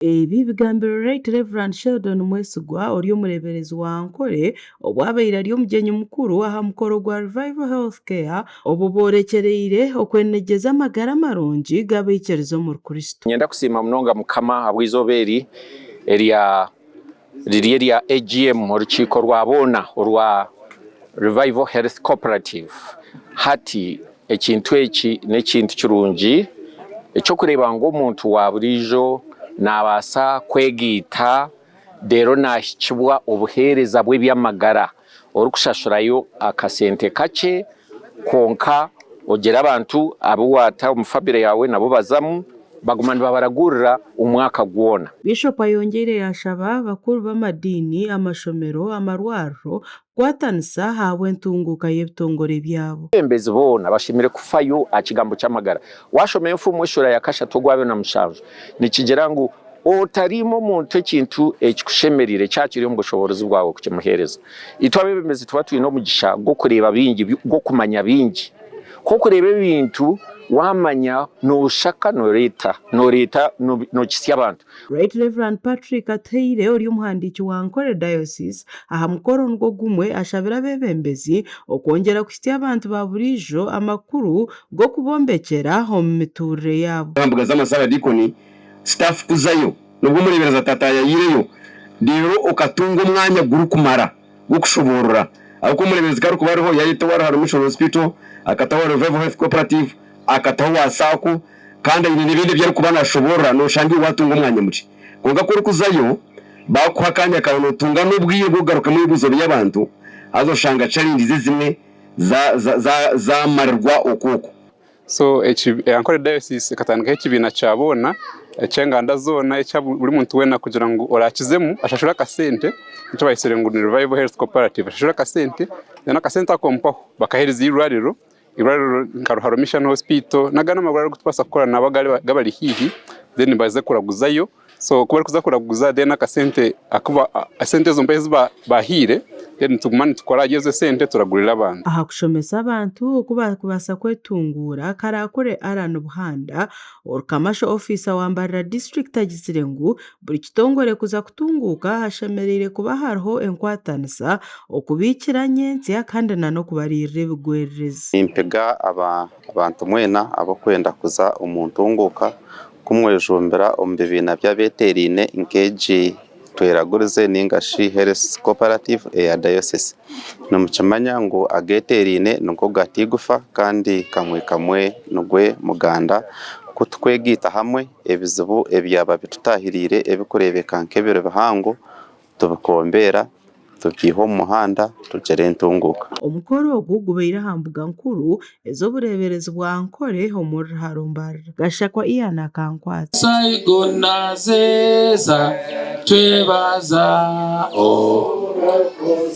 Ebi bigambirwe Right Rev Sheldon Mwesigwa ori omureeberezi wa Ankole obu abaire ari omugyenyi mukuru aha mukoro gwa Revival Health Care obu boorekyereire okwenegyeza amagara marungi g'abaikiriza omuri Kristo. Niinyenda kusiima munonga Mukama ahabw'eizooba eri erya riri erya AGM orukiiko rwa boona orwa Revival Health Cooperative. Hati ekintu eki n'ekintu kirungi eky'okureeba ngu omuntu wa buriijo naabaasa kwegaita reero naahikibwa obuheereza bw'eby'amagara orikushashurayo akasente kakye kwonka ogira abantu abu waata omu famire yaawe nabo bazamu baguma nibabaragurira omwaka gwona. Biishopu ayongyeire yaashaba abakuru b'amadiini, amashomero, amarwariro kukwatanisa ahabw'entunguuka y'ebitongore byabo. Abeebembezi boona bashemereire kufayo aha kigambo ky'amagara. Waashoma Enfumu eshuura ya kashatu ogwabiri na mushanju, nikigira ngu Otariima omuntu ekintu ekikushemereire kyaba kiri omu bushoboorozi bwawe kukimuheereza. Itwe abeebembezi nituba twine omugisha gw'okureeba bingi, gw'okumanya bingi. Ku orikureeba ebintu waamanya nooshaka nooreeta, nooreeta nookitsya abantu. Right Rev. Patrick Atuhaire ori omuhandiiki wa Ankole Diocese aha mukoro nigwo gumwe ashabire abeebembezi okwongyera kuhitsya abantu ba buriijo amakuru g'okubombekyera omu mituurire yaabo. Aha mbuga z'amasara Dikoni staff kuzayo nobwo omureeberezi atataayayiireyo reero okatunga omwanya gurikumara gw'okushoboorora ahabw'okuba omureeberezi ku arikuba ariho yaayeta owa Ruharo Mission Hospital, akataho owa Revival Health Cooperative, akataho owa Sacco kandi aine n'ebindi ebi arikuba naashoboorora nooshanga iwe waatunga omwanya mukye. Kwonka ku orikuzayo baakuha akanya kaawe nootunga n'obwire bw'okugarukamu ebibuuzo by'abantu haza oshanga challenges ezimwe zaamarirwa okwo okwo. So Ankole Diocese ekatandikaho ekibiina kya boona eky'enganda zoona ekya buri muntu weena kugira ngu oraakizemu ashashure akasente nikyo bayetsire ngu ni Revival Health Cooperative ashashure akasente then akasente ako mpaho bakaheereza eirwariro, eirwariro nka Ruharo Mission Hospital n'agandi amarwariro agu turikubaasa kukora nabo agabari haihi then baze kuraguzayo. So ku barikuza kuraguza then akasente aku esente ezo mpaho ezi bahaire then nituguma nitukora ahari ezo esente turagurira abantu. Aha kushomesa abantu oku barikubaasa kwetunguura, Karakure Allan Buhanda, ori Commercial Officer wa Mbarara District agizire ngu buri kitongore kuza kutunguuka hashemereire kuba hariho enkwatanisa, okubiikira nyentsya kandi na n'okubariirira ebigwererezi. Nimpiga abantu mwena ab'okwenda kuza omu ntunguuka Kumwejumbira omu bibiina by'abeteeraine nk'egi Tweragurize ninga shi Health Cooperative eya Diocese. Nimukimanya ngu ageteeraine nigo gata eigufa kandi kamwe kamwe nigwe muganda. Ku tukwegaita hamwe ebizibu ebyaba bitutahiriire ebirikureebeka nk'ebiri bihango tubikombeera tubyiha omu muhanda tugira entunguuka. Omukoro ogu gubaire aha mbuga nkuru ez'obureeberezi bwa Ankole omuri Ruharo Mbarara. Gashakwa Ian Akankwatsa. Saigon nazeeza twebaza oh.